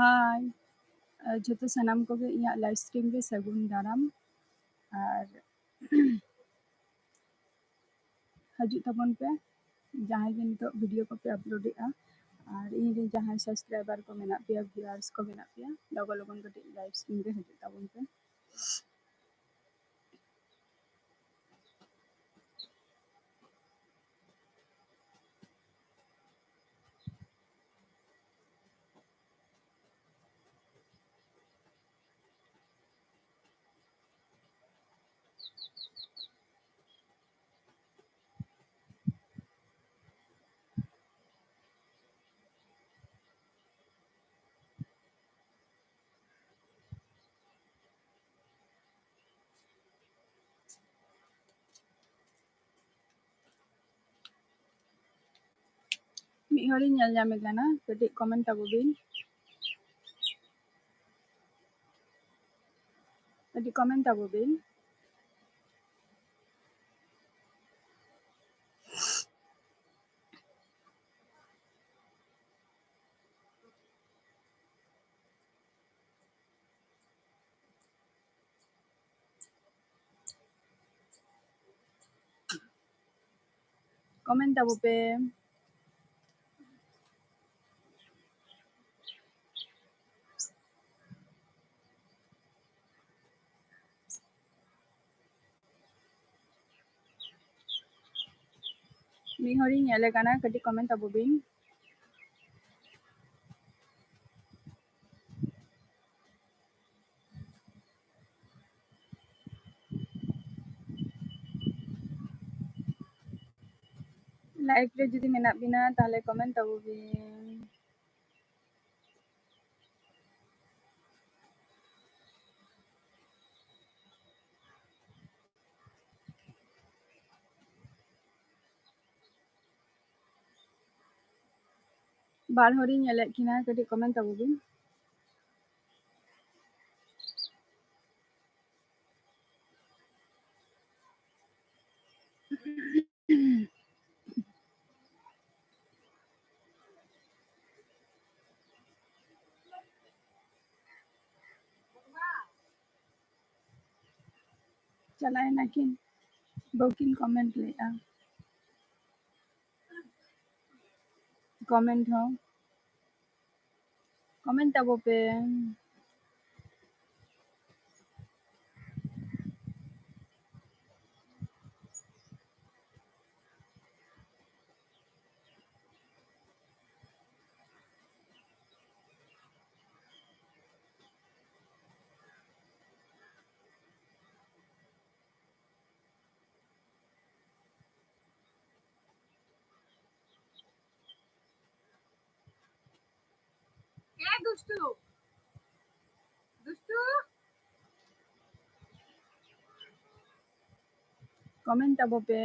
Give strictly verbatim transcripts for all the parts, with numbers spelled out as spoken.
ᱦᱟᱭ, ᱡᱷᱚᱛᱚ ᱥᱟᱱᱟᱢ ᱠᱚᱜᱮ ᱤᱧᱟᱹᱜ live stream ᱨᱮ ᱥᱟᱹᱜᱩᱱ ᱫᱟᱨᱟᱢ᱾ ᱟᱨ ᱦᱤᱡᱩᱜ ᱛᱟᱵᱚᱱ ᱯᱮ, ᱡᱟᱦᱟᱸᱭ ᱜᱮ ᱱᱤᱛᱚᱜ video ᱠᱚᱯᱮ upload ᱮᱫᱼᱟ, ᱟᱨ ᱤᱧ ᱨᱮᱱ ᱡᱟᱦᱟᱸᱭ subscriber ᱠᱚ ᱢᱮᱱᱟᱜ ᱯᱮᱭᱟ, viewers ᱠᱚ ᱢᱮᱱᱟᱜ ᱯᱮᱭᱟ, ᱞᱚᱜᱚᱱ ᱞᱚᱜᱚᱱ ᱠᱟᱹᱴᱤᱡ live stream ᱨᱮ ᱦᱤᱡᱩᱜ ᱛᱟᱵᱚᱱ ᱯᱮ᱾ ᱢᱤᱫ ᱦᱚᱲᱤᱧ ᱧᱮᱞ ᱧᱟᱢᱮ ᱠᱟᱱᱟ, ᱠᱟᱹᱴᱤᱡ comment ᱛᱟᱵᱚ ᱵᱤᱱ, ᱠᱟᱹᱴᱤᱡ comment ᱛᱟᱵᱚ ᱵᱤᱱ᱾ Comment ᱛᱟᱵᱚ ᱯᱮ᱾ ᱢᱤᱫ ᱦᱚᱲᱤᱧ ᱧᱮᱞᱮ ᱠᱟᱱᱟ, ᱠᱟᱹᱴᱤᱡ comment ᱛᱟᱵᱚ ᱵᱤᱱ᱾ Live ᱨᱮ ᱡᱩᱫᱤ ᱢᱮᱱᱟᱜ ᱵᱤᱱᱟ, ᱛᱟᱦᱞᱮ comment ᱛᱟᱵᱚ ᱵᱤᱱ᱾ ᱵᱟᱨ ᱦᱚᱲᱤᱧ ᱧᱮᱞᱮᱫ ᱠᱤᱱᱟ, ᱠᱟᱹᱴᱤᱡ comment ᱛᱟᱵᱚ ᱵᱤᱱ᱾ ᱪᱟᱞᱟᱣᱮᱱᱟ ᱠᱤᱱ, ᱵᱟᱹᱠᱤᱱ comment ᱞᱮᱫᱼᱟ᱾ Comment ᱦᱚᱸ comment ᱛᱟᱵᱚ ᱯᱮ᱾ ᱮ ᱫᱩᱥᱴᱩ, ᱫᱩᱥᱴᱩ᱾ Comment ᱛᱟᱵᱚ ᱯᱮ᱾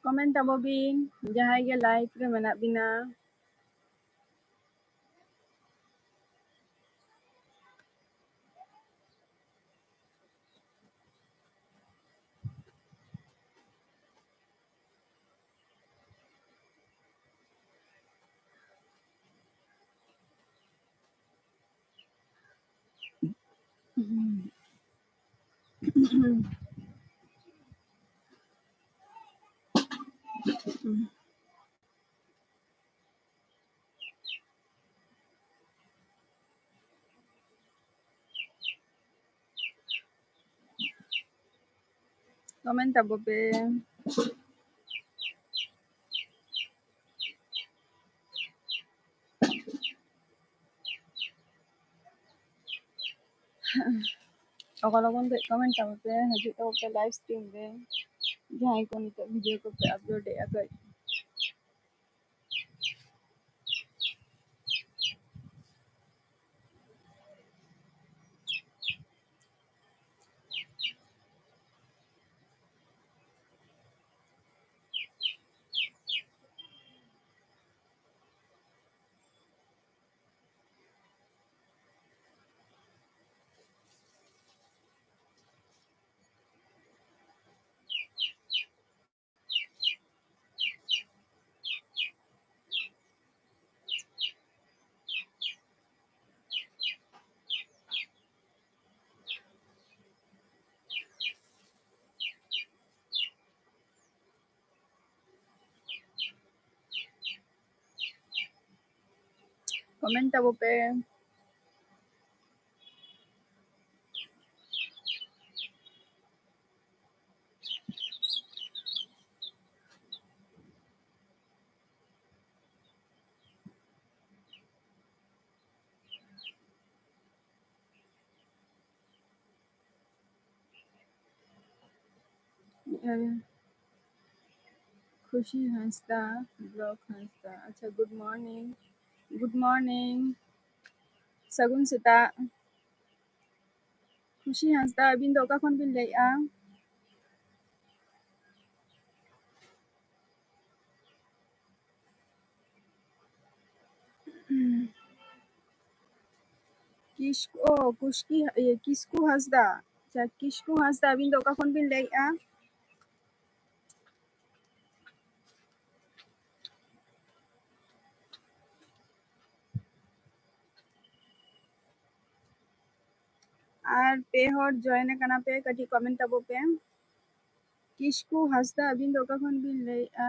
Comment ᱛᱟᱵᱚ ᱵᱤᱱ, ᱡᱟᱦᱟᱸᱭ ᱜᱮ live ᱨᱮ ᱢᱮᱱᱟᱜ ᱵᱤᱱᱟ᱾ Comment ᱛᱟᱵᱚ ᱯᱮ᱾ ᱚᱠᱟ ᱞᱚᱜᱚᱱ ᱠᱟᱹᱡ comment ᱛᱟᱵᱚ ᱯᱮ, ᱦᱤᱡᱩᱜ ᱛᱟᱵᱚ ᱯᱮ live stream ᱨᱮ, ᱡᱟᱦᱟᱸᱭ ᱠᱚ ᱱᱤᱛᱚᱜ video ᱠᱚᱯᱮ upload ᱮᱫᱼᱟ ᱠᱟᱹᱡ᱾ comment ᱛᱟᱵᱚ ᱯᱮ᱾ ᱟᱨ ᱠᱷᱩᱥᱤ ᱦᱟᱸᱥᱫᱟ, ᱵᱞᱚᱠ ᱦᱟᱸᱥᱫᱟ᱾ ᱟᱪᱪᱷᱟ, good morning, good morning, ᱥᱟᱹᱜᱩᱱ ᱥᱮᱛᱟᱜ᱾ ᱠᱷᱩᱥᱤ ᱦᱟᱸᱥᱫᱟ, ᱟᱹᱵᱤᱱ ᱫᱚ ᱚᱠᱟ ᱠᱷᱚᱱ ᱵᱤᱱ ᱞᱟᱹᱭᱮᱫᱼᱟ? ᱠᱤᱥᱠᱩ, ᱚ, ᱠᱩᱥᱠᱤ, ᱤᱭᱟᱹ, ᱠᱤᱥᱠᱩ ᱦᱟᱸᱥᱫᱟ᱾ ᱟᱪᱪᱷᱟ, ᱠᱤᱥᱠᱩ ᱦᱟᱸᱥᱫᱟ, ᱟᱹᱵᱤᱱ ᱫᱚ ᱚᱠᱟ ᱠᱷᱚᱱ ᱵᱤᱱ ᱞᱟᱹᱭᱮᱫᱼᱟ? ᱟᱨ ᱯᱮ ᱦᱚᱲ join ᱟᱠᱟᱱᱟ ᱯᱮ, ᱠᱟᱹᱴᱤᱡ comment ᱛᱟᱵᱚ ᱯᱮ᱾ ᱠᱤᱥᱠᱩ ᱦᱟᱸᱥᱫᱟ, ᱟᱹᱵᱤᱱ ᱫᱚ ᱚᱠᱟ ᱠᱷᱚᱱ ᱵᱤᱱ ᱞᱟᱹᱭᱮᱫᱼᱟ?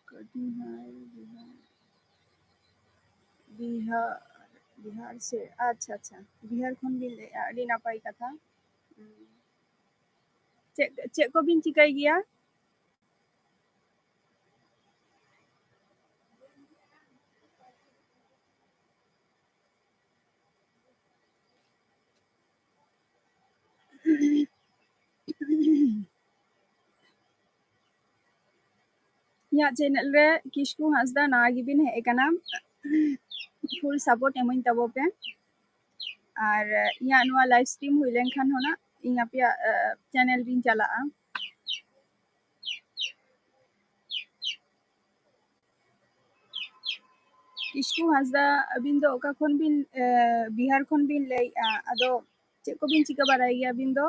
ᱠᱟᱹᱴᱤᱡ ᱵᱤᱦᱟᱨ, ᱵᱤᱦᱟᱨ, ᱵᱤᱦᱟᱨ ᱥᱮ, ᱟᱪᱪᱷᱟ, ᱟᱪᱪᱷᱟ, ᱵᱤᱦᱟᱨ ᱠᱷᱚᱱ ᱵᱤᱱ ᱞᱟᱹᱭᱮᱫᱼᱟ, ᱟᱹᱰᱤ ᱱᱟᱯᱟᱭ ᱠᱟᱛᱷᱟ᱾ ᱪᱮᱫ, ᱪᱮᱫ ᱠᱚᱵᱤᱱ ᱪᱤᱠᱟᱹᱭ ᱜᱮᱭᱟ? ᱤᱧᱟᱹᱜ channel ᱨᱮ ᱠᱤᱥᱠᱩ ᱦᱟᱸᱥᱫᱟ ᱱᱟᱣᱟ ᱜᱮᱵᱤᱱ ᱦᱮᱡ ᱟᱠᱟᱱᱟ, full support ᱮᱢᱟᱹᱧ ᱛᱟᱵᱚ ᱯᱮ᱾ ᱟᱨ ᱤᱧᱟᱹᱜ ᱱᱚᱣᱟ live stream ᱦᱩᱭ ᱞᱮᱱᱠᱷᱟᱱ ᱦᱚᱸ ᱱᱟᱜ ᱤᱧ ᱟᱯᱮᱭᱟᱜ, ᱟᱸ, channel ᱨᱤᱧ ᱪᱟᱞᱟᱜᱼᱟ᱾ ᱠᱤᱥᱠᱩ ᱦᱟᱸᱥᱫᱟ, ᱟᱹᱵᱤᱱ ᱫᱚ ᱚᱠᱟ ᱠᱷᱚᱱ ᱵᱤᱱ, ᱮ, ᱵᱤᱦᱟᱨ ᱠᱷᱚᱱ ᱵᱤᱱ ᱞᱟᱹᱭᱮᱫᱼᱟ? ᱟᱫᱚ ᱪᱮᱫ ᱠᱚᱵᱤᱱ ᱪᱤᱠᱟᱹ ᱵᱟᱲᱟᱭ ᱜᱮᱭᱟ ᱟᱹᱵᱤᱱ ᱫᱚ?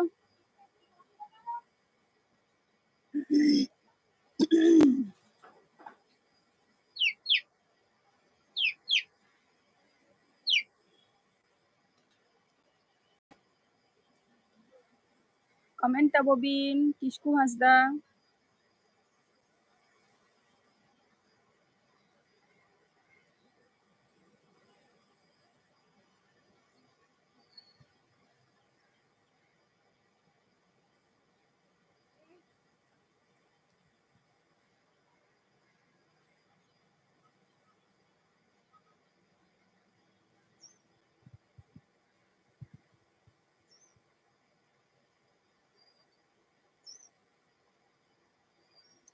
Comment ᱛᱟᱵᱚ ᱵᱤᱱ, ᱠᱤᱥᱠᱩ ᱦᱟᱸᱥᱫᱟ᱾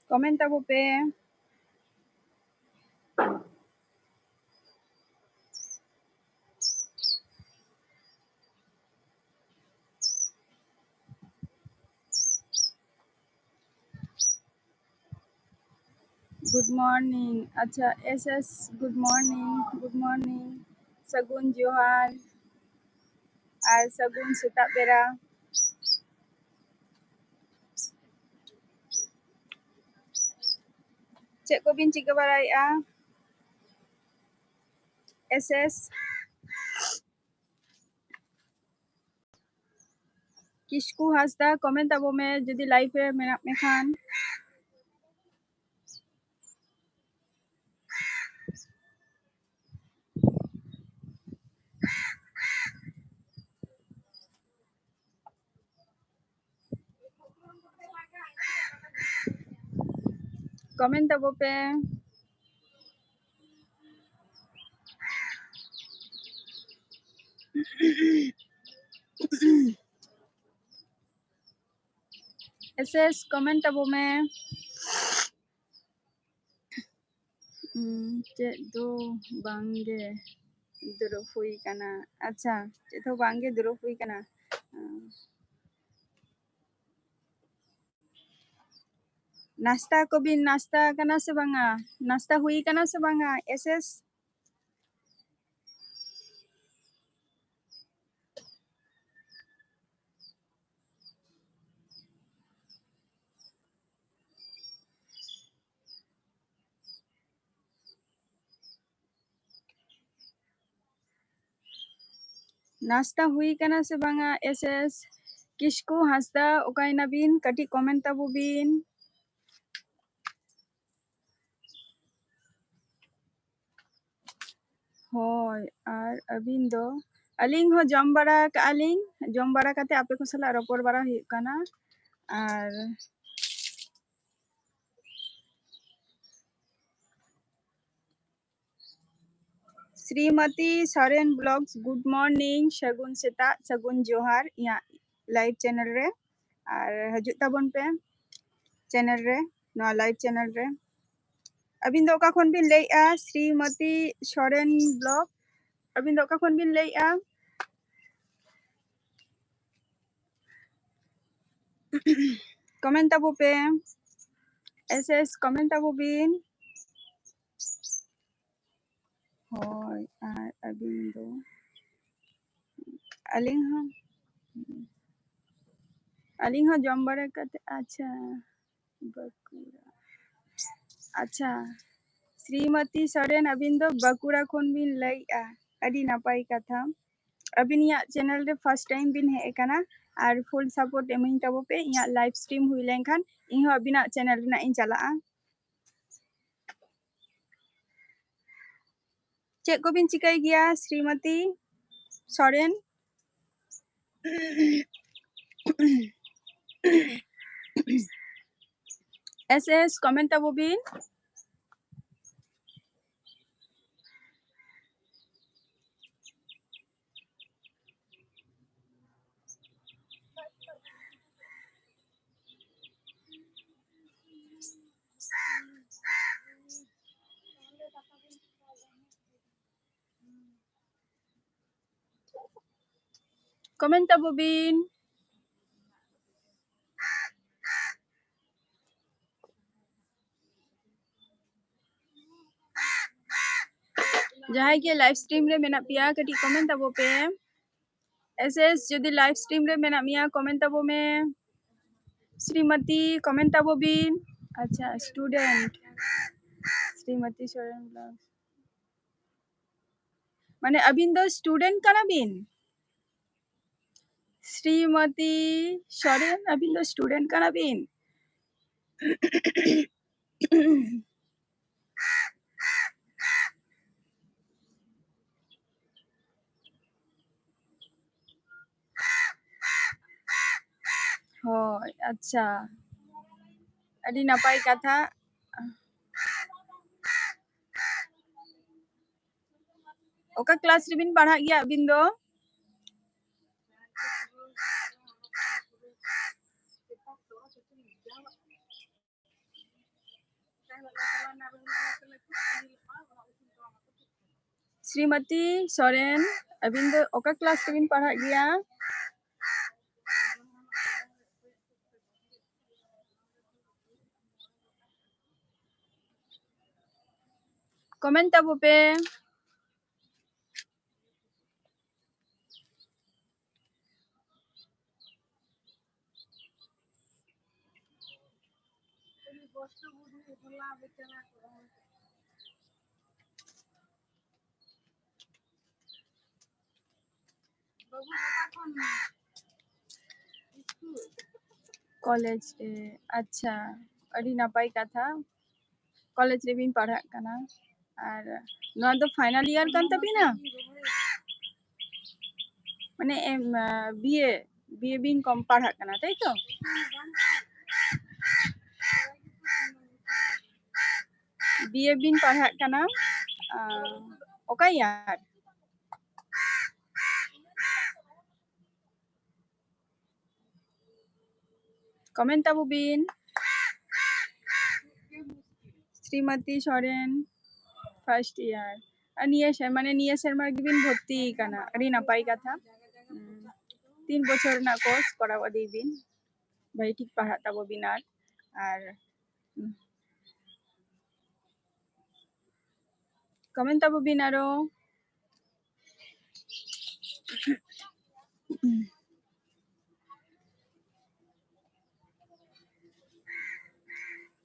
Comment ᱛᱟᱵᱚ ᱯᱮ᱾ Good morning. ᱟᱪᱪᱷᱟ, S S, good morning. Good morning. ᱥᱟᱹᱜᱩᱱ ᱡᱚᱦᱟᱨ ᱟᱨ ᱥᱟᱹᱜᱩᱱ ᱥᱮᱛᱟᱜ ᱵᱮᱲᱟ᱾ ᱪᱮᱫ ᱠᱚᱵᱤᱱ ᱪᱤᱠᱟᱹ ᱵᱟᱲᱟᱭᱮᱫᱼᱟ? S S ᱠᱤᱥᱠᱩ ᱦᱟᱸᱥᱫᱟ, comment ᱛᱟᱵᱚ ᱢᱮ ᱡᱩᱫᱤ live ᱨᱮ ᱢᱮᱱᱟᱜ ᱢᱮ ᱠᱷᱟᱱ᱾ Comment ᱛᱟᱵᱚ ᱯᱮ᱾ S S comment ᱛᱟᱵᱚ ᱢᱮ᱾ ᱩᱸ, ᱪᱮᱫ ᱫᱚ ᱵᱟᱝᱜᱮ ᱫᱩᱲᱩᱵ ᱦᱩᱭ ᱠᱟᱱᱟ᱾ ᱟᱪᱪᱷᱟ, ᱪᱮᱫ ᱦᱚᱸ ᱵᱟᱝᱜᱮ ᱫᱩᱲᱩᱵ ᱦᱩᱭ ᱠᱟᱱᱟ᱾ ᱩᱸ, ᱱᱟᱥᱛᱟ ᱠᱚᱵᱤᱱ ᱱᱟᱥᱛᱟ ᱠᱟᱱᱟ ᱥᱮ ᱵᱟᱝᱟ? ᱱᱟᱥᱛᱟ ᱦᱩᱭ ᱠᱟᱱᱟ ᱥᱮ ᱵᱟᱝᱟ? S S ᱱᱟᱥᱛᱟ ᱦᱩᱭ ᱠᱟᱱᱟ ᱥᱮ ᱵᱟᱝᱟ? S S ᱠᱤᱥᱠᱩ ᱦᱟᱸᱥᱫᱟ, ᱚᱠᱟᱭᱱᱟᱵᱤᱱ? ᱠᱟᱹᱴᱤᱡ comment ᱛᱟᱵᱚ ᱵᱤᱱ᱾ ᱦᱳᱭ, ᱟᱨ ᱟᱹᱵᱤᱱ ᱫᱚ? ᱟᱹᱞᱤᱧ ᱦᱚᱸ ᱡᱚᱢ ᱵᱟᱲᱟ ᱠᱟᱜᱼᱟ ᱞᱤᱧ᱾ ᱡᱚᱢ ᱵᱟᱲᱟ ᱠᱟᱛᱮ ᱟᱯᱮ ᱠᱚ ᱥᱟᱞᱟᱜ ᱨᱚᱯᱚᱲ ᱵᱟᱲᱟ ᱦᱩᱭᱩᱜ ᱠᱟᱱᱟ᱾ ᱟᱨ Srimati Soren vlogs, good morning, ᱥᱟᱹᱜᱩᱱ ᱥᱮᱛᱟᱜ, ᱥᱟᱹᱜᱩᱱ ᱡᱚᱦᱟᱨ ᱤᱧᱟᱹᱜ live channel ᱨᱮ, ᱟᱨ ᱦᱤᱡᱩᱜ ᱛᱟᱵᱚᱱ ᱯᱮ channel ᱨᱮ᱾ ᱱᱚᱣᱟ live channel ᱨᱮ᱾ ᱟᱹᱵᱤᱱ ᱫᱚ ᱚᱠᱟ ᱠᱷᱚᱱ ᱵᱤᱱ ᱞᱟᱹᱭᱮᱫᱼᱟ? ᱥᱨᱤᱢᱚᱛᱤ ᱥᱚᱨᱮᱱ vlog, ᱟᱹᱵᱤᱱ ᱫᱚ ᱚᱠᱟ ᱠᱷᱚᱱ ᱵᱤᱱ ᱞᱟᱹᱭᱮᱫᱼᱟ? Comment ᱛᱟᱵᱚ ᱯᱮ, S S comment ᱛᱟᱵᱚ ᱵᱤᱱ᱾ ᱦᱳᱭ, ᱟᱨ ᱟᱹᱵᱤᱱ ᱫᱚ? ᱟᱹᱞᱤᱧ ᱦᱚᱸ, ᱟᱹᱞᱤᱧ ᱦᱚᱸ ᱡᱚᱢ ᱵᱟᱲᱟ ᱠᱟᱛᱮ, ᱟᱪᱪᱷᱟ, ᱵᱟᱸᱠᱩᱲᱟ᱾ ᱟᱪᱪᱷᱟ, ᱥᱨᱤᱢᱚᱛᱤ ᱥᱚᱨᱮᱱ, ᱟᱹᱵᱤᱱ ᱫᱚ ᱵᱟᱸᱠᱩᱲᱟ ᱠᱷᱚᱱ ᱵᱤᱱ ᱞᱟᱹᱭᱮᱜᱼᱟ, ᱟᱹᱰᱤ ᱱᱟᱯᱟᱭ ᱠᱟᱛᱷᱟ᱾ ᱟᱹᱵᱤᱱ ᱤᱧᱟᱹᱜ channel ᱨᱮ first time ᱵᱤᱱ ᱦᱮᱡ ᱟᱠᱟᱱᱟ, ᱟᱨ full support ᱮᱢᱟᱹᱧ ᱛᱟᱵᱚ ᱯᱮ᱾ ᱤᱧᱟᱹᱜ live stream ᱦᱩᱭ ᱞᱮᱱᱠᱷᱟᱱ ᱤᱧ ᱦᱚᱸ ᱟᱹᱵᱤᱱᱟᱜ channel ᱨᱮᱱᱟᱜ ᱤᱧ ᱪᱟᱞᱟᱜᱼᱟ᱾ ᱪᱮᱫ ᱠᱚᱵᱤᱱ ᱪᱤᱠᱟᱹᱭ ᱜᱮᱭᱟ Srimati Soren? S S comment ᱛᱟᱵᱚ ᱵᱤᱱ᱾ Comment ᱛᱟᱵᱚ ᱵᱤᱱ᱾ ᱡᱟᱦᱟᱸᱭ ᱜᱮ live stream ᱨᱮ ᱢᱮᱱᱟᱜ ᱯᱮᱭᱟ, ᱠᱟᱹᱴᱤᱡ comment ᱛᱟᱵᱚ ᱯᱮ᱾ S S ᱡᱩᱫᱤ live stream ᱨᱮ ᱢᱮᱱᱟᱜ ᱢᱮᱭᱟ, comment ᱛᱟᱵᱚ ᱢᱮ᱾ ᱥᱨᱤᱢᱚᱛᱤ, comment ᱛᱟᱵᱚ ᱵᱤᱱ᱾ ᱟᱪᱪᱷᱟ, student᱾ ᱥᱨᱤᱢᱚᱛᱤ ᱥᱚᱨᱮᱱ vlogs᱾ ᱢᱟᱱᱮ ᱟᱹᱵᱤᱱ ᱫᱚ student ᱠᱟᱱᱟ ᱵᱤᱱ? ᱥᱨᱤᱢᱚᱛᱤ ᱥᱚᱨᱮᱱ, ᱟᱹᱵᱤᱱ ᱫᱚ student ᱠᱟᱱᱟ ᱵᱤᱱ? ᱦᱳᱭ, ᱟᱪᱪᱷᱟ, ᱟᱹᱰᱤ ᱱᱟᱯᱟᱭ ᱠᱟᱛᱷᱟ᱾ ᱚᱠᱟ class ᱨᱮᱵᱤᱱ ᱯᱟᱲᱦᱟᱜ ᱜᱮᱭᱟ ᱟᱹᱵᱤᱱ ᱫᱚ? ᱥᱨᱤᱢᱚᱛᱤ ᱥᱚᱨᱮᱱ, ᱟᱹᱵᱤᱱ ᱫᱚ ᱚᱠᱟ ᱠᱞᱟᱥ ᱨᱮᱵᱤᱱ ᱯᱟᱲᱦᱟᱜ ᱜᱮᱭᱟ? ᱠᱚᱢᱮᱱᱴ ᱛᱟᱵᱚ ᱯᱮ᱾ ᱠᱚᱞᱮᱡᱽ ᱨᱮ, ᱟᱪᱪᱷᱟ, ᱟᱹᱰᱤ ᱱᱟᱯᱟᱭ ᱠᱟᱛᱷᱟ᱾ ᱠᱚᱞᱮᱡᱽ ᱨᱮᱵᱤᱱ ᱯᱟᱲᱦᱟᱜ ᱠᱟᱱᱟ, ᱟᱨ ᱱᱚᱣᱟ ᱫᱚ ᱯᱷᱟᱭᱱᱟᱞ ᱤᱭᱟᱨ ᱠᱟᱱ ᱛᱟᱵᱤᱱᱟ? ᱢᱟᱱᱮ ᱮᱢ, ᱵᱤ ᱮ, ᱵᱤ ᱮ ᱵᱤᱱ ᱠᱚᱢ ᱯᱟᱲᱦᱟᱜ ᱠᱟᱱᱟ, ᱛᱟᱭ ᱛᱚ? ᱵᱤ ᱮ ᱵᱤᱱ ᱯᱟᱲᱦᱟᱜ ᱠᱟᱱᱟ, ᱟᱸ, ᱚᱠᱟ ᱤᱭᱟᱨ? ᱠᱚᱢᱮᱱᱴ ᱛᱟᱵᱚ ᱵᱤᱱ᱾ Shrimati Soren, first year. ᱟᱨ ᱱᱤᱭᱟᱹ ᱥᱮᱨᱢᱟ, ᱢᱟᱱᱮ ᱱᱤᱭᱟᱹ ᱥᱮᱨᱢᱟ ᱨᱮᱜᱮ ᱵᱤᱱ ᱵᱷᱚᱨᱛᱤ ᱠᱟᱱᱟ, ᱟᱹᱰᱤ ᱱᱟᱯᱟᱭ ᱠᱟᱛᱷᱟ᱾ ᱩᱸ, ᱛᱤᱱ ᱵᱚᱪᱷᱚᱨ ᱨᱮᱱᱟᱜ ᱠᱳᱨᱥ ᱠᱚᱨᱟᱣ ᱤᱫᱤᱭ ᱵᱤᱱ, ᱵᱷᱟᱹᱜᱤ ᱴᱷᱤᱠ ᱯᱟᱲᱦᱟᱜ ᱛᱟᱵᱚ ᱵᱤᱱ᱾ ᱟᱨ, ᱟᱨ, ᱩᱸ, ᱠᱚᱢᱮᱱᱴ ᱛᱟᱵᱚ ᱵᱤᱱ ᱟᱨᱚ᱾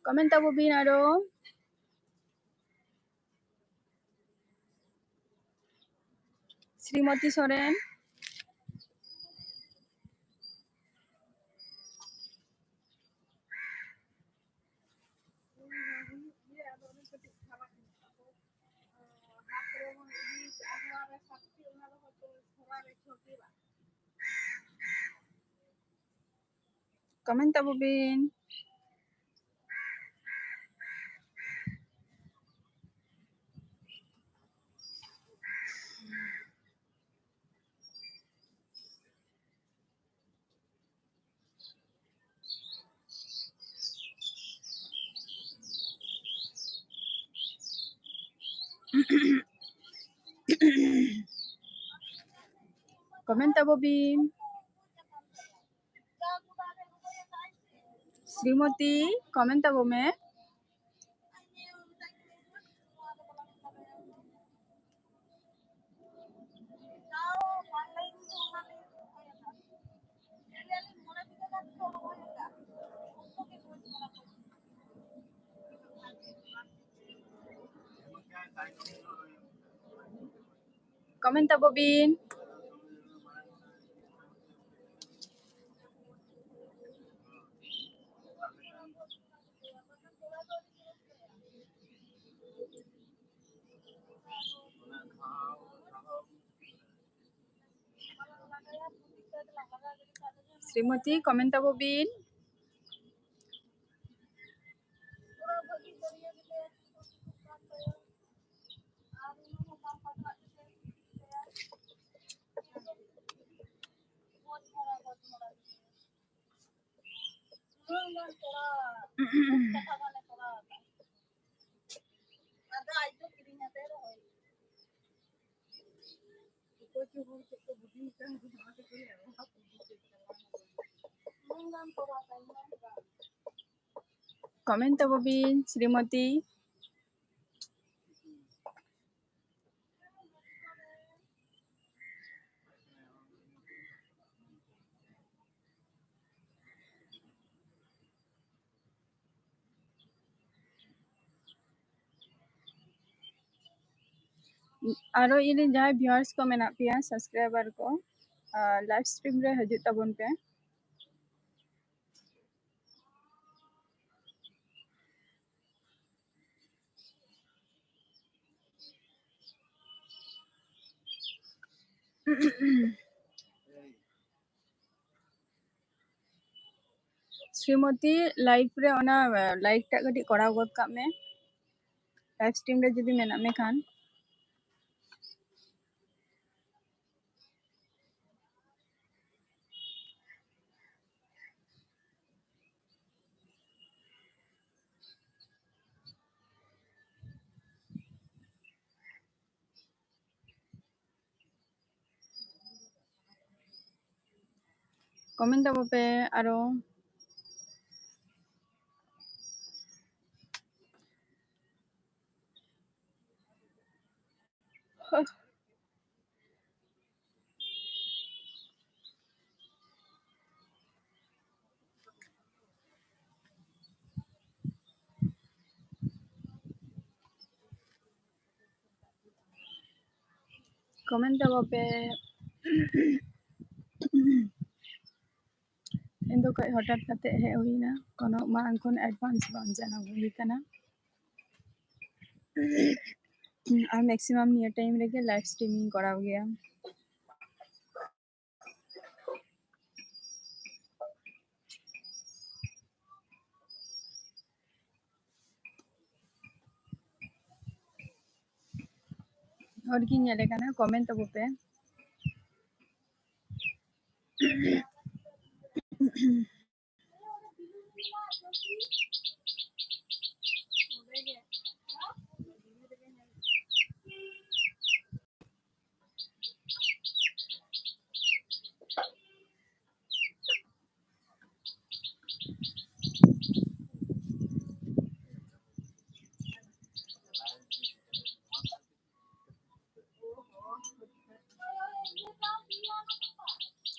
ᱠᱚᱢᱮᱱᱴ ᱛᱟᱵᱚ ᱵᱤᱱ ᱟᱨᱚ᱾ ᱥᱨᱤᱢᱚᱛᱤ ᱥᱚᱨᱮᱱ᱾ ᱠᱚᱢᱮᱱᱴ ᱛᱟᱵᱚ ᱵᱤᱱ᱾ Comment ᱛᱟᱵᱚ ᱵᱤᱱ᱾ ᱥᱨᱤᱢᱚᱛᱤ, comment ᱛᱟᱵᱚ ᱢᱮ᱾ Comment ᱛᱟᱵᱚ ᱵᱤᱱ᱾ ᱥᱨᱤᱢᱚᱛᱤ, comment ᱛᱟᱵᱚ ᱵᱤᱱ᱾ Comment ᱛᱟᱵᱚ ᱵᱤᱱ, ᱥᱨᱤᱢᱚᱛᱤ᱾ ᱟᱨᱚ ᱤᱧ ᱨᱮᱱ ᱡᱟᱦᱟᱸᱭ viewers ᱠᱚ ᱢᱮᱱᱟᱜ ᱯᱮᱭᱟ, subscriber ᱠᱚ, ᱟᱨ live stream ᱨᱮ ᱦᱤᱡᱩᱜ ᱛᱟᱵᱚᱱ ᱯᱮ᱾ ᱥᱨᱤᱢᱚᱛᱤ, live ᱨᱮ ᱚᱱᱟ, ᱟᱸ, like ᱴᱟᱜ ᱠᱟᱹᱴᱤᱡ ᱠᱚᱨᱟᱣ ᱜᱚᱫ ᱠᱟᱜ ᱢᱮ, live stream ᱨᱮ ᱡᱩᱫᱤ ᱢᱮᱱᱟᱜ ᱢᱮ ᱠᱷᱟᱱ᱾ ᱠᱚᱢᱮᱱᱴ ᱛᱟᱵᱚ ᱯᱮ ᱟᱨᱚ᱾ ᱠᱚᱢᱮᱱᱴ ᱛᱟᱵᱚ ᱯᱮ᱾ ᱛᱮᱦᱮᱧ ᱫᱚ ᱠᱟᱹᱡ ᱦᱚᱴᱟᱛ ᱠᱟᱛᱮ ᱦᱮᱡ ᱦᱩᱭᱱᱟ, ᱠᱳᱱᱳ ᱢᱟᱲᱟᱝ ᱠᱷᱚᱱ advance ᱵᱟᱝ ᱡᱟᱱᱟᱣ ᱦᱩᱭ ᱠᱟᱱᱟ᱾ ᱟᱨ maximum ᱱᱤᱭᱟᱹ time ᱨᱮᱜᱮ live streaming ᱠᱚᱨᱟᱣ ᱜᱮᱭᱟ᱾ ᱦᱚᱲ ᱜᱤᱧ ᱧᱮᱞᱮ ᱠᱟᱱᱟ, ᱠᱚᱢᱮᱱᱴ ᱛᱟᱵᱚ ᱯᱮ᱾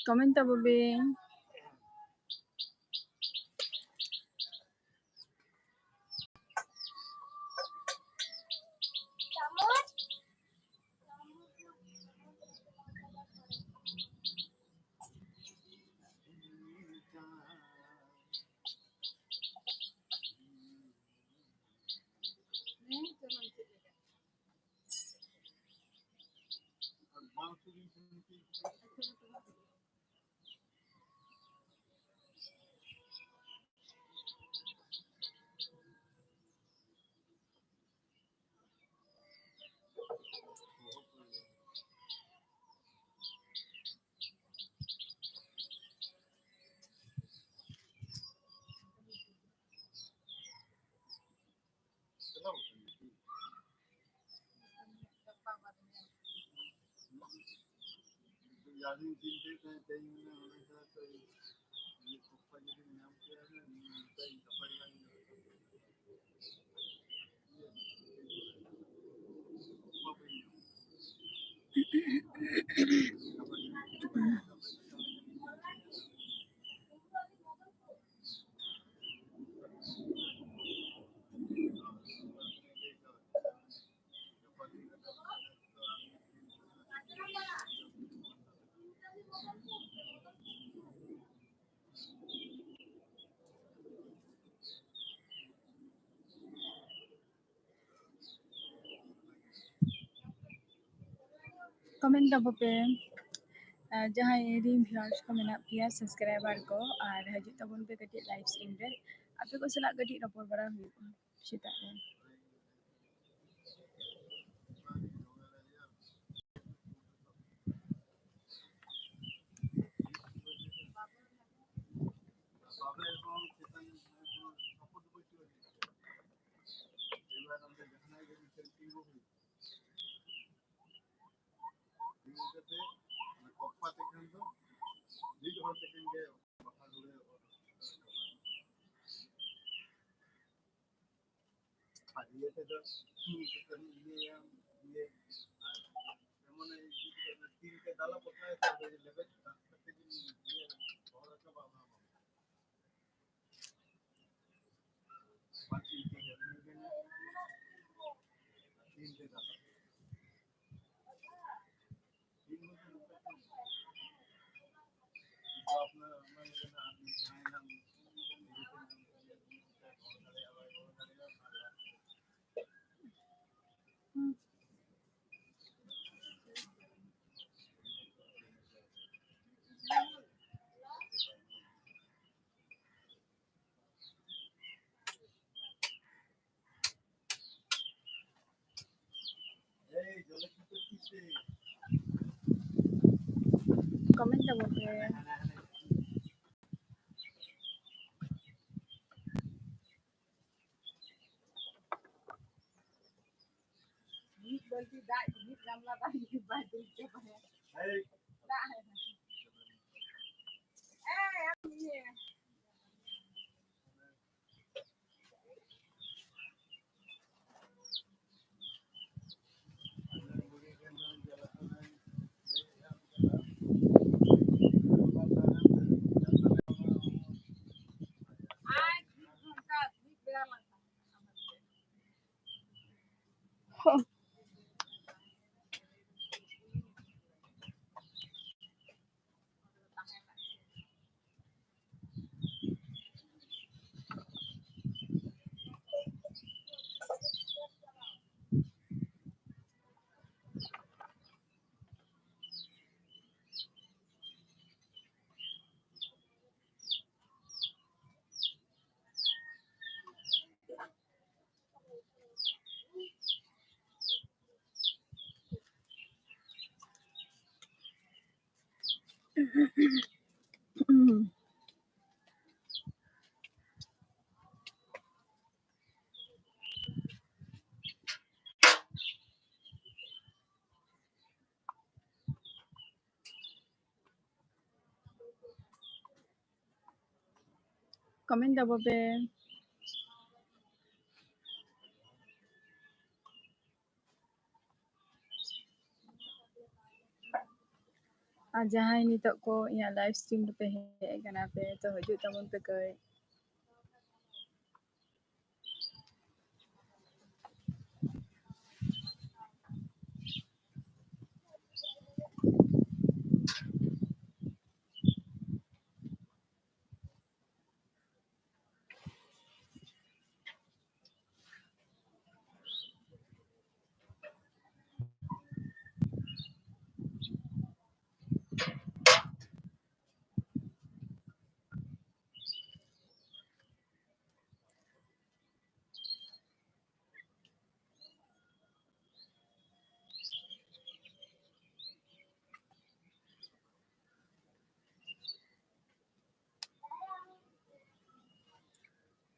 ᱠᱚᱢᱮᱱᱴ ᱛᱟᱵᱚ ᱯᱮ᱾ ᱠᱚᱢᱮᱱᱴ ᱛᱟᱵᱚ ᱯᱮ᱾ ᱟᱨ ᱡᱟᱦᱟᱸᱭ ᱨᱤᱱ ᱵᱷᱤᱭᱩᱣᱟᱨᱥ ᱠᱚ ᱢᱮᱱᱟᱜ ᱯᱮᱭᱟ, ᱥᱟᱵᱥᱠᱨᱟᱭᱵᱟᱨ ᱠᱚ, ᱟᱨ ᱦᱤᱡᱩᱜ ᱛᱟᱵᱚᱱ ᱯᱮ ᱠᱟᱹᱴᱤᱡ ᱞᱟᱭᱤᱵᱷ ᱥᱴᱨᱤᱢ ᱨᱮ, ᱟᱯᱮ ᱠᱚ ᱥᱟᱞᱟᱜ ᱠᱟᱹᱴᱤᱡ ᱨᱚᱯᱚᱲ ᱵᱟᱲᱟ ᱦᱩᱭᱩᱜᱼᱟ ᱥᱮᱛᱟᱜ ᱨᱮ᱾ ᱠᱚᱢᱮᱱᱴ ᱛᱟᱵᱚᱱ ᱯᱮ᱾ ᱢᱤᱫ ᱵᱟᱹᱞᱛᱤ ᱫᱟᱜ, ᱢᱤᱫ ᱜᱟᱢᱞᱟ ᱫᱟᱜ ᱡᱩᱫᱤ ᱵᱟᱭ ᱫᱩᱞ ᱪᱟᱵᱟᱭᱟ᱾ ᱫᱟᱜ ᱦᱮᱸ, ᱟᱢ ᱤᱭᱟᱹ᱾ Comment ᱛᱟᱵᱚ ᱯᱮ᱾ ᱟᱨ ᱡᱟᱦᱟᱸᱭ ᱱᱤᱛᱚᱜ ᱠᱚ ᱤᱧᱟᱹᱜ live stream ᱨᱮᱯᱮ ᱦᱮᱡ ᱟᱠᱟᱱᱟ ᱯᱮ, ᱛᱚ ᱦᱤᱡᱩᱜ ᱛᱟᱵᱚᱱ ᱯᱮ ᱠᱟᱹᱡ᱾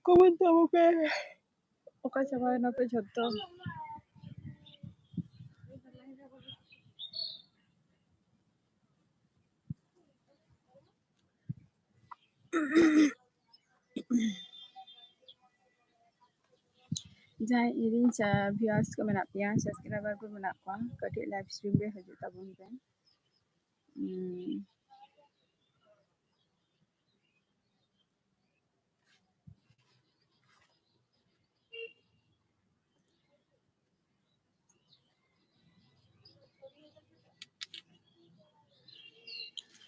Comment ᱛᱟᱵᱚ ᱯᱮ᱾ ᱚᱠᱟ ᱪᱟᱵᱟᱭᱮᱱᱟ ᱯᱮ ᱡᱷᱚᱛᱚ? ᱡᱟᱦᱟᱸᱭ ᱤᱧᱨᱮᱱ ᱪᱟ-, viewers ᱠᱚ ᱢᱮᱱᱟᱜ ᱯᱮᱭᱟ, subscriber ᱠᱚ ᱢᱮᱱᱟᱜ ᱠᱚᱣᱟ, ᱠᱟᱹᱴᱤᱡ live stream ᱨᱮ ᱦᱤᱡᱩᱜ ᱛᱟᱵᱚᱱ ᱯᱮ᱾ ᱩᱸ᱾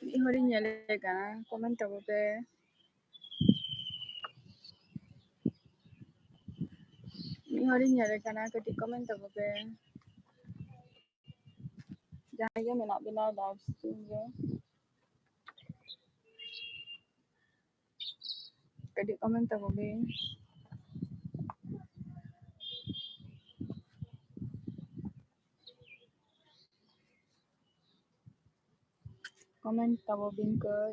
ᱢᱤᱫ ᱦᱚᱲᱤᱧ ᱧᱮᱞᱮ ᱠᱟᱱᱟ, comment ᱛᱟᱵᱚ ᱯᱮ᱾ ᱢᱤᱫ ᱦᱚᱲᱤᱧ ᱧᱮᱞᱮ ᱠᱟᱱᱟ, ᱠᱟᱹᱴᱤᱡ comment ᱛᱟᱵᱚ ᱯᱮ᱾ ᱡᱟᱦᱟᱸᱭ ᱜᱮ ᱢᱮᱱᱟᱜ ᱵᱮᱱᱟ live stream ᱨᱮ, ᱠᱟᱹᱴᱤᱡ comment ᱛᱟᱵᱚ ᱵᱤᱱ᱾ Comment ᱛᱟᱵᱚ ᱵᱤᱱ ᱠᱟᱹᱡ᱾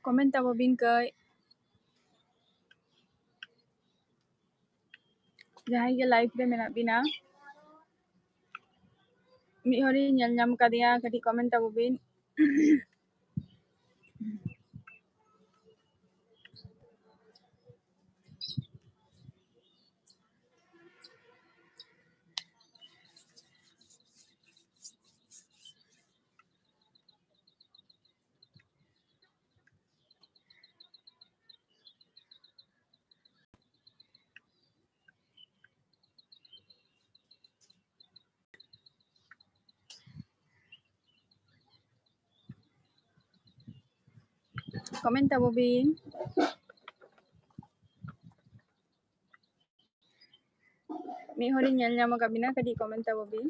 Comment ᱛᱟᱵᱚ ᱵᱤᱱ ᱠᱟᱹᱡ᱾ ᱡᱟᱦᱟᱸᱭ ᱜᱮ live ᱨᱮ ᱢᱮᱱᱟᱜ ᱵᱤᱱᱟ, ᱢᱤᱫ ᱦᱚᱲᱤᱧ ᱧᱮᱞ ᱧᱟᱢ ᱠᱟᱫᱮᱭᱟ, ᱠᱟᱹᱴᱤᱡ comment ᱛᱟᱵᱚ ᱵᱤᱱ᱾ Comment ᱛᱟᱵᱚ ᱵᱤᱱ᱾ ᱢᱤᱫ ᱦᱚᱲᱤᱧ ᱧᱮᱞ ᱧᱟᱢ ᱟᱠᱟᱫ ᱵᱤᱱᱟ, ᱠᱟᱹᱴᱤᱡ comment ᱛᱟᱵᱚ ᱵᱤᱱ᱾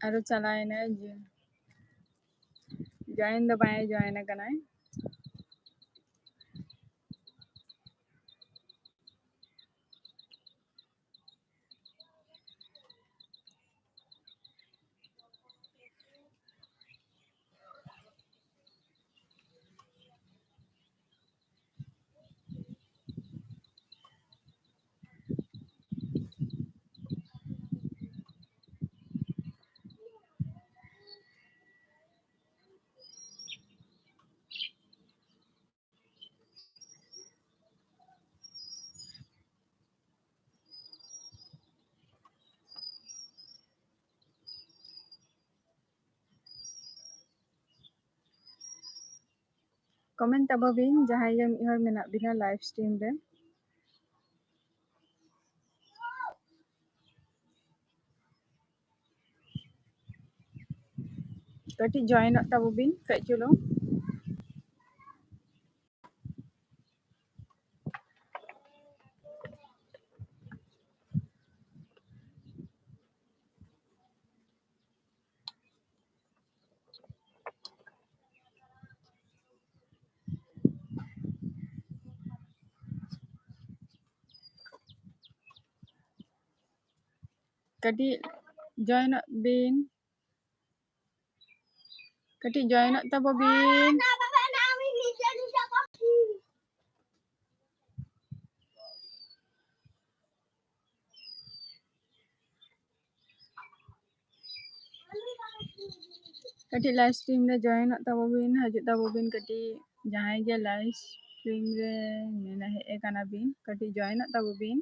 ᱟᱨᱚ ᱪᱟᱞᱟᱣᱮᱱᱟᱭ, join ᱫᱚ ᱵᱟᱭ join ᱟᱠᱟᱱᱟᱭ᱾ Comment ᱛᱟᱵᱚ ᱵᱤᱱ, ᱡᱟᱦᱟᱸᱭ ᱜᱮ ᱢᱤᱫ ᱦᱚᱲ ᱢᱮᱱᱟᱜ ᱵᱤᱱᱟ live stream ᱨᱮ᱾ ᱠᱟᱹᱴᱤᱡ joinᱚᱜ ᱛᱟᱵᱚ ᱵᱤᱱ ᱠᱟᱹᱡ ᱪᱩᱞᱩᱝ᱾ ᱠᱟᱹᱴᱤᱡ ᱡᱚᱭᱮᱱᱚᱜ ᱵᱤᱱ, ᱠᱟᱹᱴᱤᱡ ᱡᱚᱭᱮᱱᱚᱜ ᱛᱟᱵᱚ ᱵᱤᱱ᱾ ᱠᱟᱹᱴᱤᱡ live stream ᱨᱮ ᱡᱚᱭᱮᱱᱚᱜ ᱛᱟᱵᱚ ᱵᱤᱱ, ᱦᱤᱡᱩᱜ ᱛᱟᱵᱚ ᱵᱤᱱ ᱠᱟᱹᱴᱤᱡ, ᱡᱟᱦᱟᱸᱭ ᱜᱮ live stream ᱨᱮ ᱢᱮᱱᱟ ᱦᱮᱡ ᱟᱠᱟᱱᱟ ᱵᱤᱱ, ᱠᱟᱹᱴᱤᱡ ᱡᱚᱭᱮᱱᱚᱜ ᱛᱟᱵᱚ ᱵᱤᱱ᱾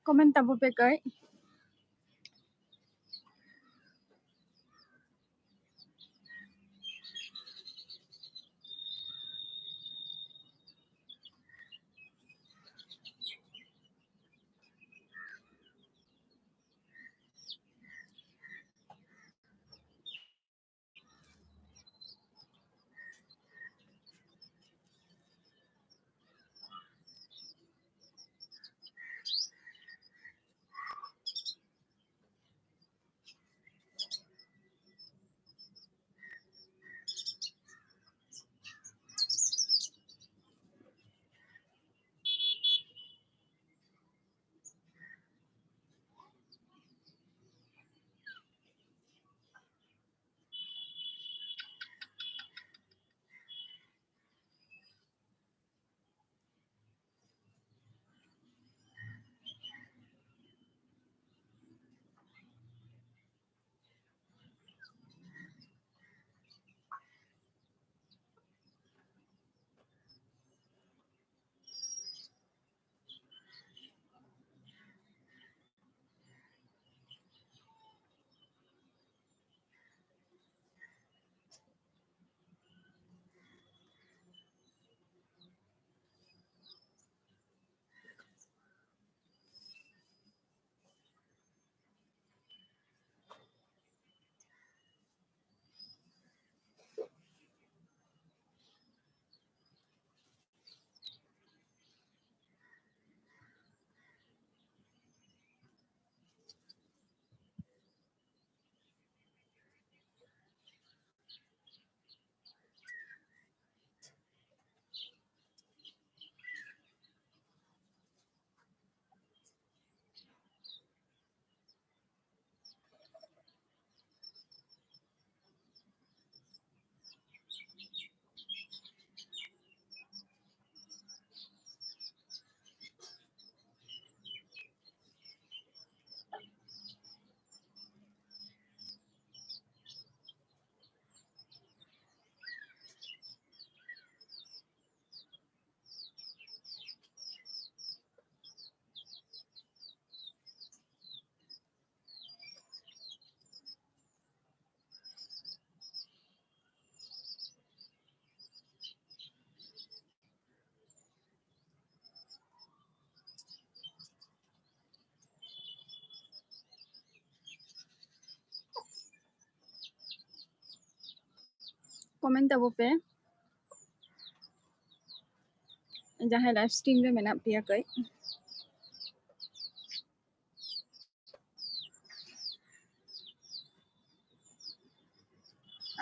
comment ᱛᱟᱵᱚ ᱯᱮ ᱠᱟᱹᱡ᱾ Comment ᱛᱟᱵᱚ ᱯᱮ, ᱡᱟᱦᱟᱸᱭ live stream ᱨᱮ ᱢᱮᱱᱟᱜ ᱯᱮᱭᱟ ᱠᱟᱹᱡ᱾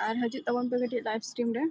ᱟᱨ ᱦᱤᱡᱩᱜ ᱛᱟᱵᱚᱱ ᱯᱮ ᱠᱟᱹᱴᱤᱡ live stream ᱨᱮ᱾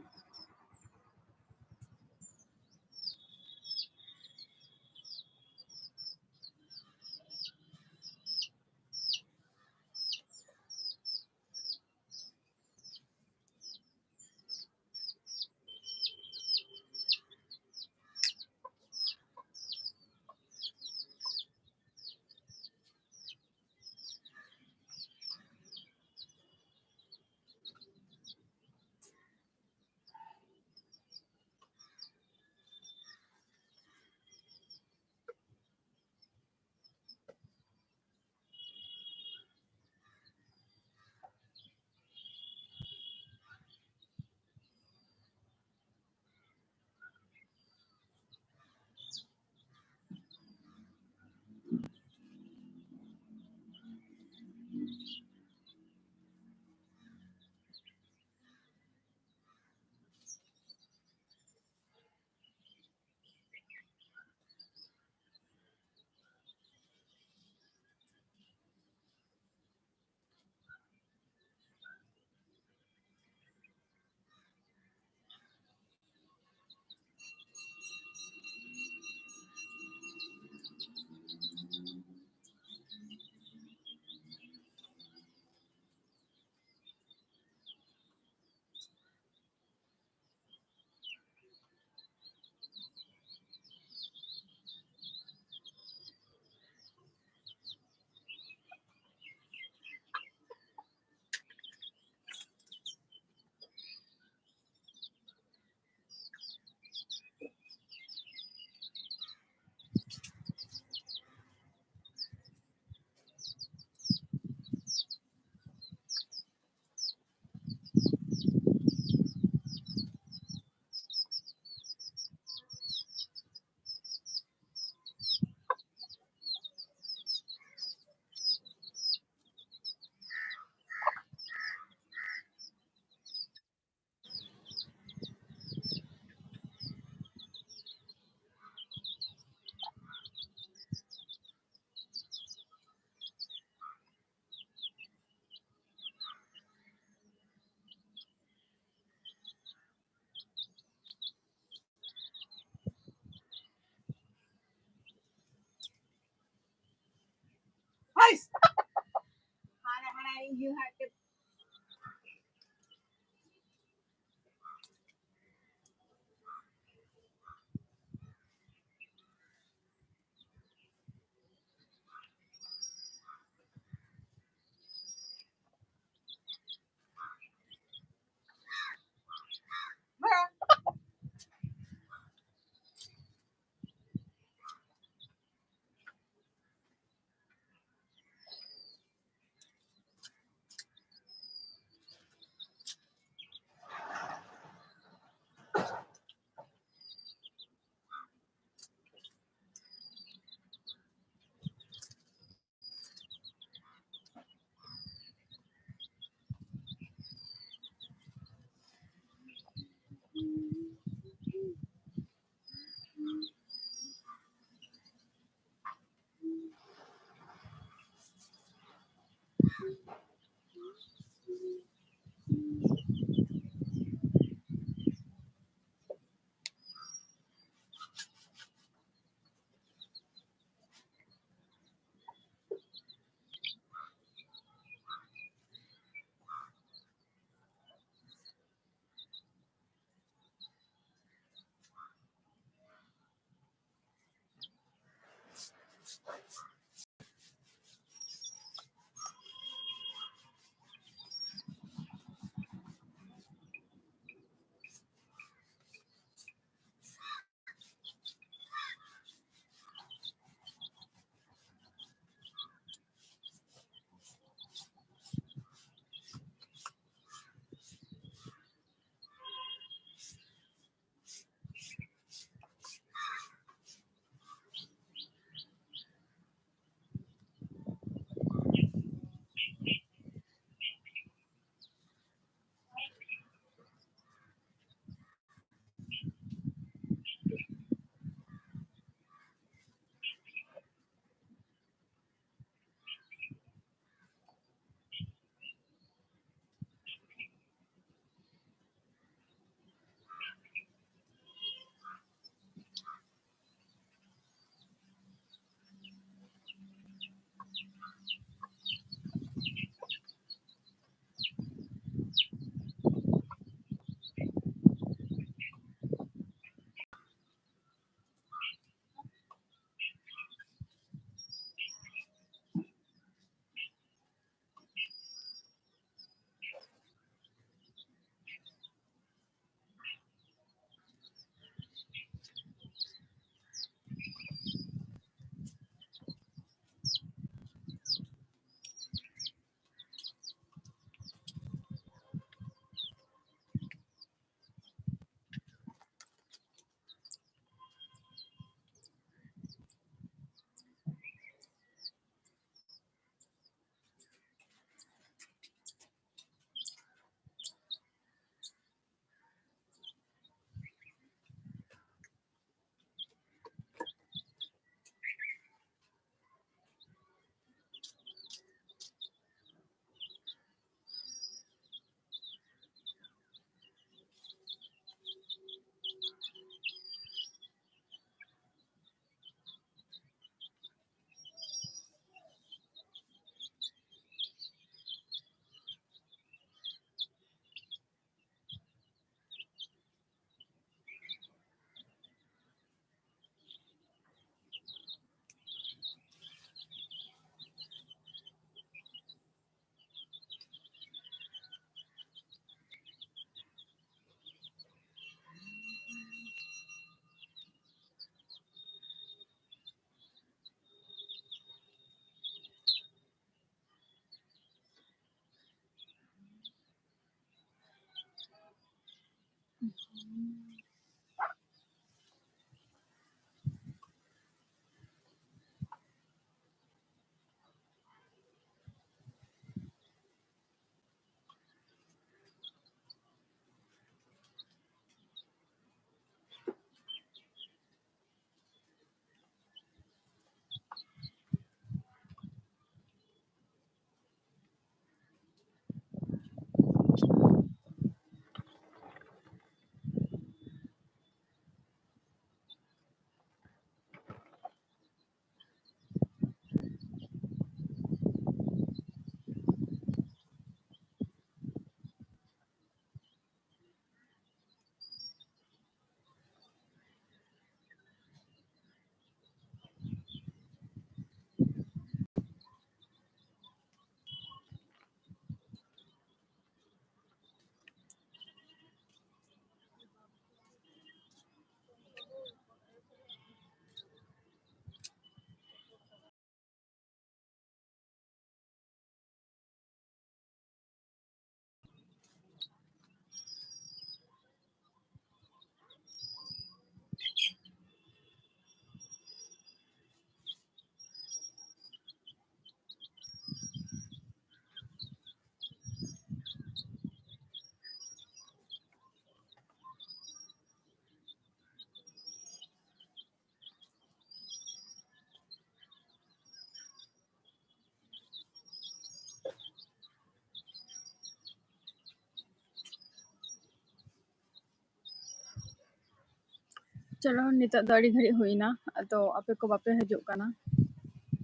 ᱪᱚᱞᱚ, ᱱᱤᱛᱚᱜ ᱫᱚ ᱟᱹᱰᱤ ᱜᱷᱟᱹᱲᱤᱡ ᱦᱩᱭᱱᱟ, ᱟᱫᱚ ᱟᱯᱮ ᱠᱚ ᱵᱟᱯᱮ ᱦᱤᱡᱩᱜ ᱠᱟᱱᱟ᱾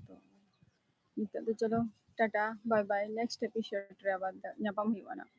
ᱛᱚ ᱱᱤᱛᱚᱜ ᱫᱚ ᱪᱚᱞᱚ, Tata, bye bye, next episode ᱨᱮ ᱟᱵᱟᱨ ᱧᱟᱯᱟᱢ ᱦᱩᱭᱩᱜᱼᱟ ᱱᱟᱜ᱾